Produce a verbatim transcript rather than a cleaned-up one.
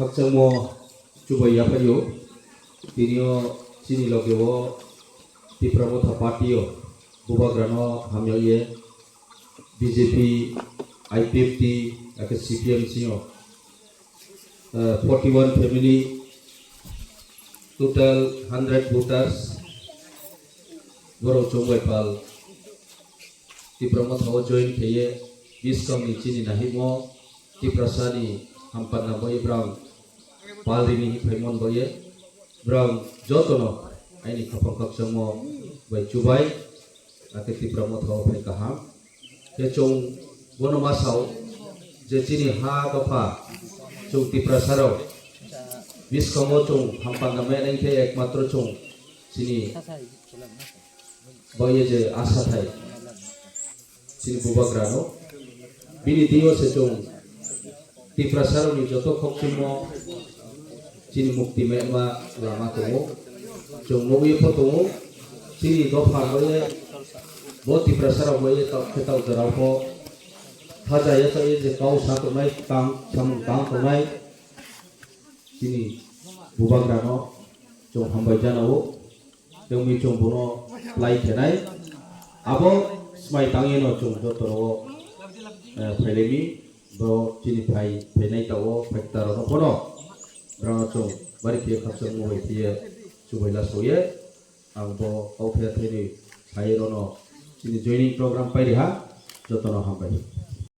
Khakchangmo chubai yaphaio, tinio chini logeo Tipra Motha Party o bubagrano hamya ye B J P, I P F T, ake C P M singo, eh, forty one family, total hundred voters, borok chongbai pal Tipra Motha o join kheye, biskang ni chini nahimo Tiprasa ni hampanda bai brang pal rini hi phaimon bai brang jotono aini khapang khakchangmo bai chubai, ake Tipra Motha o phai kaham. Khe chwng bono ma sao je chini ha dopha chwng Tiprasa rok biskango chwng hampanda mai nang khe ekmatro chwng chini bai je asa thai chini bubagrano bini dio se chwng Tiprasarokni joto khokchingmo chini mukti mema lama tongo. Chwng nugwi pho tongo, chini dopha boye, bo Tiprasarok boye tok khe tok jorao pho thaja yachawi je kau sa tongnai, tang samung tang tongnai, chini bubagrano chwng hambai janao. Tei wngwi chwng bono lai khenai. Abo swmai tangwi no chwng jotoro, eh, phailemi, bo chini phai phainai tao phaikta rokno bono brano chwng bari khe khakchangmo bai phiye chubai lasoye. Ang bo kauthai thaiwi sai rono chini joining program pairiha, jotono hambai.